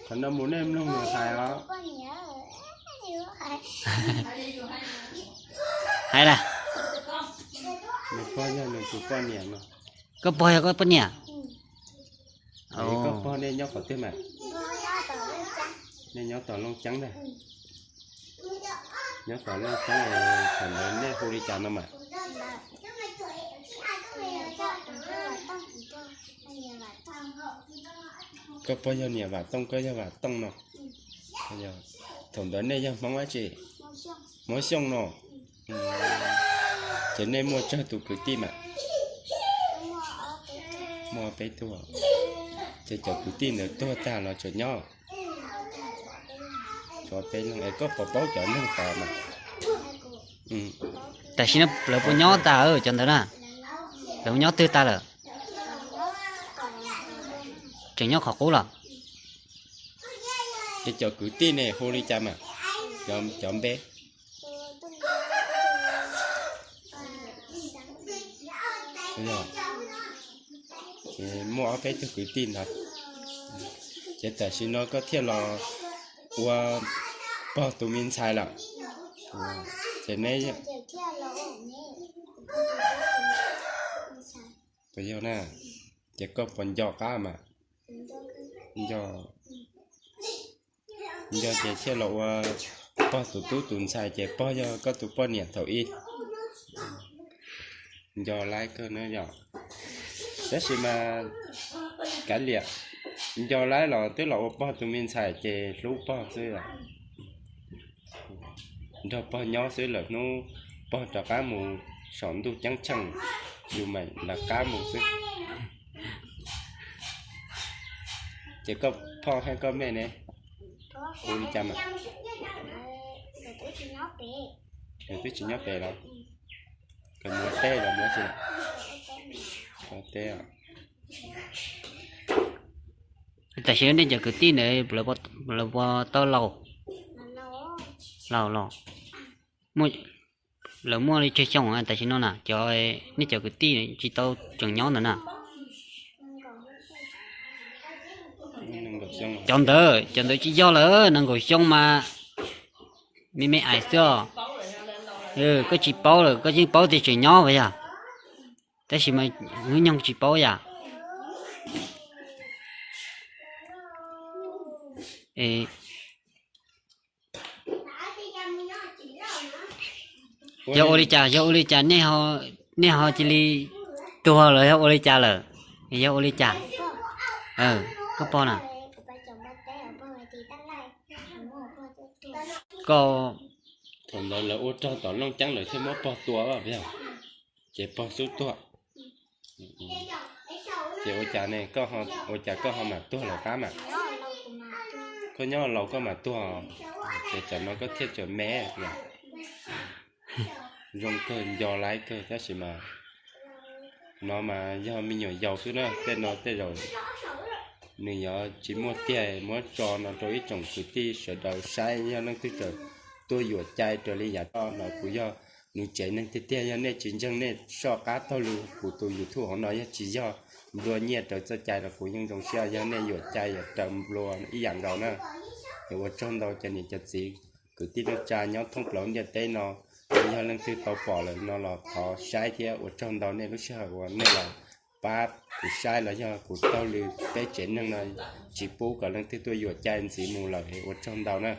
Qhov no mus nej mloog nws hais os. Hais na. Nws pog yog nws tus poj niam no. Koj pog yog koj poj niam? Koj pog nej nyob qhov twg mas? Nej nyob tom Looj Ceeb ntag. Nyob tom Looj Ceeb, thaum ntawd nej hu li cas no mas? Koj pog yog niam Vam Tooj, koj yog Vam Tooj no. Thaum ntawd nej yog Hmoob dab tsi? Hmoob Xyooj no. Ces nej muaj tsawg tus kwv tij mas? Muaj peb tug. Ces cov kwv tij ntawd tuag tag los tseem nyob? Tshuav peb leeg. Es koj puas paub cov neeg tod mas? Tam sim no lawv puas nyob tas cov ntawd na? Lawv nyob twg tas lawm? Tseem nyob qhov qub los? Ces cov kwv tij ne hu li cas mas? Cov npe. Ces muaj ob peb tug kwv tij ntawd. Ces tam sim no koj thiaj los ua pog tus me ntxhais lawm. Ces neb, puas yog na? Ces koj puas nco qab mas? Nco. Nco ces thiaj los ua pog tus tub tus ntxhais ces pog yog koj tus poj niam thaum ub. Nco laib kawg na yom. Tab sis mas kav liam, nco laib los twb los ua pog tus me ntxhais ces hlub pog xwb os. Nrog pog nyob xwb, lawm hnub pog rov qab mus saum ntuj ceeb tsheej, yus mam lawv qab mus xwb. Ces koj phauj thiab koj mej ne, hu li cas mas? Nws twb tsis nyob pem los? Koj mus teb los mus tsi? Teb. Tam sim no nej cov kwv tij ntawd lawv puas tau laus? Laus los? Lawv muaj li tsawg xyoo tam sim no na, cov, nej cov kwv tij tsis tau tseem nyob ntawd na? Cov ntawd, cov ntawd tsis yog lawm, nees nkaum xyoo mas me me ais xwb os. Koj tsis paub lawm, koj yeej paub tias tseem nyob puas yog? Tab sis mas hnub nyoog tsis paub yam. Yog ua li cas, yog ua li cas nej ho cia li tuag los yog ua li cas lawm? Yog ua li cas? Koj pog na? Koj, thaum ntawd lawv ua rog tom Looj Ceeb lawv thiaj muab pog tua, ces pog xub tuag. Ces ua cas ne, ua cas koj ho mam tuag lawm qab mas? Koj nyob laus koj mam tuag, ces tsam no koj thiaj tseem me. Zoo kawg, nco laib kawg, tab sis mas no mas yog me nyuam yaus xwb na, tej no tej zaum nws yuav tsis muaj tiag, muab tso no rau ib tsoom kwv tij sawv daws saib, yog leej twg txawm tuaj yuam cai raws li yav toj no, kuv yog nws tsev neeg tiag tiag, yog nej tsis ntseeg nej soj qab taug lw kuv tus YouTube hauv no, yog tsis yog nplua nyiaj raws txoj cai los kuv yeej zoo siab, yog nej yuam cai yuav raws nplua ib yam nkaus na. Es ua tsaug ntau cov niam cov txiv kwv tij neej tsa nyob thoob plaws ntiaj teb no, yog leej twg tau pom lawm no los thov saib thiab ua tsaug ntau nej lub sij hawm uas nej los pab kuv saib los yog kuv taug lw peb tsev neeg no, tsis pub kom leej twg tuaj yuam cai ntxiv mus lawm, ua tsaug ntau na.